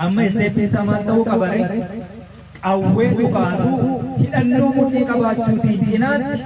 Amma step iin isaa maal ta'uu qaba ree? Qawwee dhukaasuu, hidhannoo mudhii qabaachuutiin cinaatti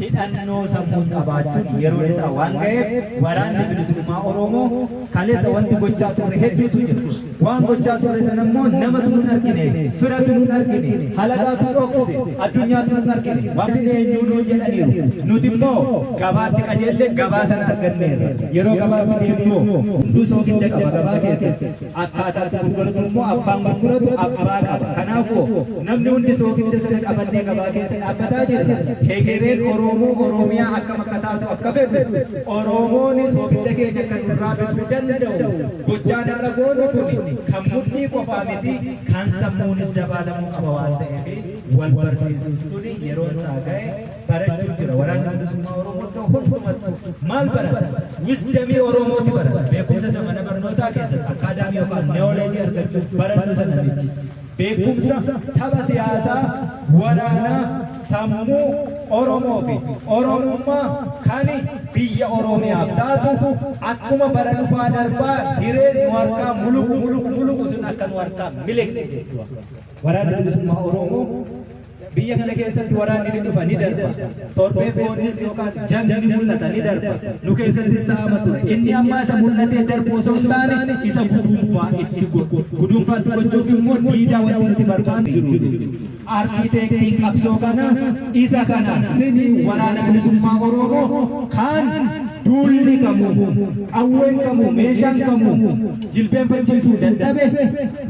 hidhannoo sammuus qabaachuun yeroon isaa waan ga'eef Waraanni Bilisummaa Oromoo kaleessa wanti gochaa turre hedduutu jira. Waan gochaa turre sana immoo namatu nun argine, firatu nun argine, halagaatu dhokse, addunyaatu nun argine. Waan isin eenyuu nuun jedhaniiru. Nuti immoo gabaatti qajeellee gabaa sana arganneerra. Yeroo gabaatti deemnu hunduu soogidda qaba gabaa keessatti. Akkaataa itti gurguratu immoo abbaan gurguratu abbaa qaba. Kanaafuu namni hundi soogidda sana qabannee gabaa keessa dhaabbataa jirra. Hegereen Oromoo Oromiyaa akkam akka taatu akka fedhu Oromoon soogidda keenya akka nurraa bituu danda'u gochaan har'a goonu kun kan mudhii qofaa miti kan sammuunis dabaalamuu qaba waan ta'eef wal barsiisuun suni yeroon isaa ga'e barachuun jira. Waraanni Bilisummaa Oromoo iddoo hundumattuu maal barata? Wisdom Oromooti barata. Beekumsa isa mana barnootaa keessatti academy yookaan knowledge argachuuf barannu sana miti. Beekumsa tapha siyaasaa, waraanaa, sammuu Oromoo fi Oromummaa kan biyya Oromiyaaf taatu akkuma bara dhufaa darbaa hireen nu harkaa muluqu muluqu muluqu sun akka nu harkaa miliqne jechuudha. Waraanni Bilisummaa Oromoo Biyya kana keessatti waraanni ni dhufa, ni darba. Torbee boonnis yookaan jagni ni mul'ata, ni darba. Nu keessattis ta'ama ture. Inni ammaa isa mul'atee darbu osoo hin taane isa guduunfaa itti godhu. Guduunfaa itti gochuuf immoo diidaa wanti nuti barbaannu jiru jechuudha. Arkiiteektiin qabsoo kanaa isa kana sini Waraana Bilisummaa Oromoo kan duulli kamuu, qawween kamuu, meeshaan kamuu jilbeenfachiisuu dadhabe,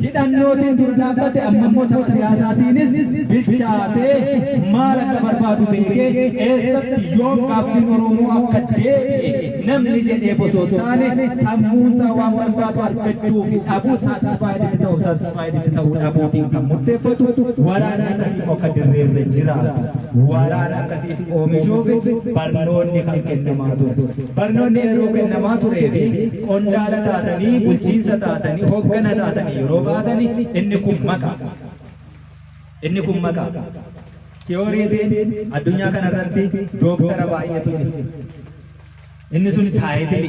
Hidhannootiin dura dhaabbate amma immoo tapha siyaasaatiinis bilchaatee maal akka barbaadu beekee eessatti yoom gaaffiin Oromoo akka deebi'e namni jedheef osoo hin taane sammuunsaa waan barbaadu argachuu fi dhabuu satisfied itti ta'uu satisfied itti ta'uu dhabuutiin kan murteeffatu waraanni akkasii immoo akka dirreerra jiraatu waraana akkasiitti oomishuuf barnoonni kan kennamaa ture. Barnoonni yeroo kennamaa turee fi qondaala taatanii, bulchiinsa taatanii, hooggana taatanii yeroo baatani inni kun maqaa. Inni kun maqaa. Tiyooriitiin addunyaa kana irratti dooktara baay'eetu jira. Inni sun title.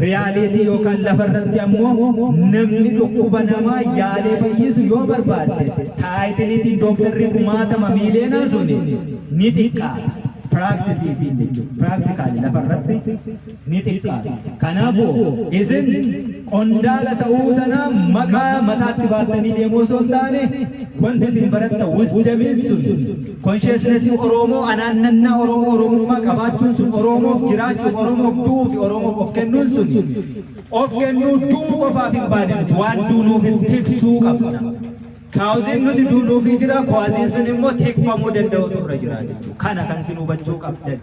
Reality yookaan lafa irratti ammoo namni dhukkuba namaa yaalee fayyisu yoo barbaadde title iitiin dooktarri kumaatama miileenaa sun ni xiqqaata. Practice iitiin jechuudha. Practically lafa irratti ni xiqqaata. Kanaafuu isin qondaala ta'uu sana maqaa mataatti baattanii deemuu osoo hin taane wanti isin barattan wisdom iin sun consciousness Oromoo anaannannaa Oromoo Oromummaa qabaachuun sun Oromoof jiraachuuf Oromoof du'uu fi Oromoof of kennuun sun of kennuu du'uu qofaaf hin baane nuti waan duunuufis tiksuu qabna. Cause iin nuti duunuufii jira cause iin sun immoo tikfamuu danda'utu irra jira jechuudha. Kana kan isin hubachuu qabdan.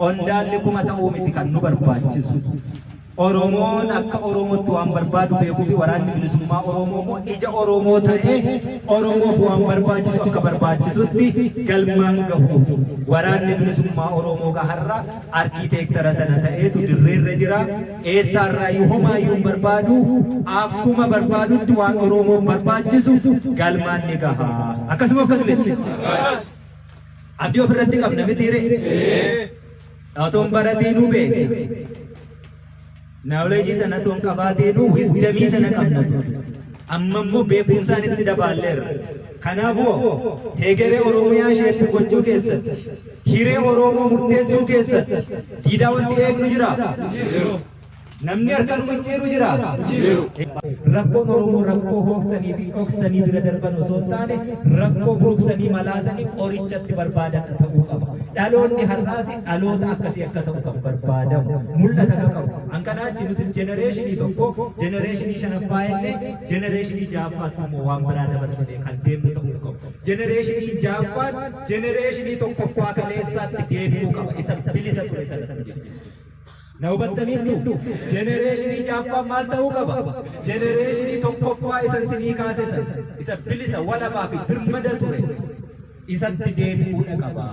Qondaalli kuma ta'uu miti kan nu barbaachisu. Oromoon akka Oromootti waan barbaadu beekuu fi Waraanni Bilisummaa Oromoo immoo ija Oromoo ta'ee Oromoof waan barbaachisu akka barbaachisutti galmaan gahuuf Waraanni Bilisummaa Oromoo gaharra arkiiteektara sana ta'eetu dirreerra jira. Eessaarraayyuu homaayyuu hin barbaadu. Akkuma barbaadutti waan Oromoof barbaachisu galmaan ni gaha. Akkasuma akkas miti? Abdii ofirratti qabna mitiiree? Otoo hin baratiinuu beekna. Knowledge sana osoo hin qabaatiinuu wisdom sana qabna ture. Amma immoo beekumsaan itti dabaalleerra. Kanaafuu hegeree Oromiyaa shape gochuu keessatti, hiree Oromoo murteessuu keessatti diidaa wanti eegnu jiraa? Namni harka nu micciiru jiraa? Rakkoon Oromoo rakkoo hooksanii fi dhoksanii bira darban osoo hin taane rakkoo buruqsanii malaasanii qoricha itti barbaadan ta'uu qaba. Dhaloonni har'aas dhaloota akkasii akka ta'u kan barbaadamu mul'ata kan qabu. An kanaa achi nutis generation tokko generation shanaffaa illee generation ja'affaatti immoo waan biraa dabarsinee kan deemnu ta'uu qabu. Generation ja'affaan generation tokkoffaa kaleessaatti deebi'uu qaba. Isa bilisa ture sanatti jechuudha. Na hubattaniittu? Generation ja'affaan maal ta'uu qaba? Generation tokkoffaa isa isinii kaase sana, isa bilisa, walabaa fi birmada ture isatti deebi'uudha qaba.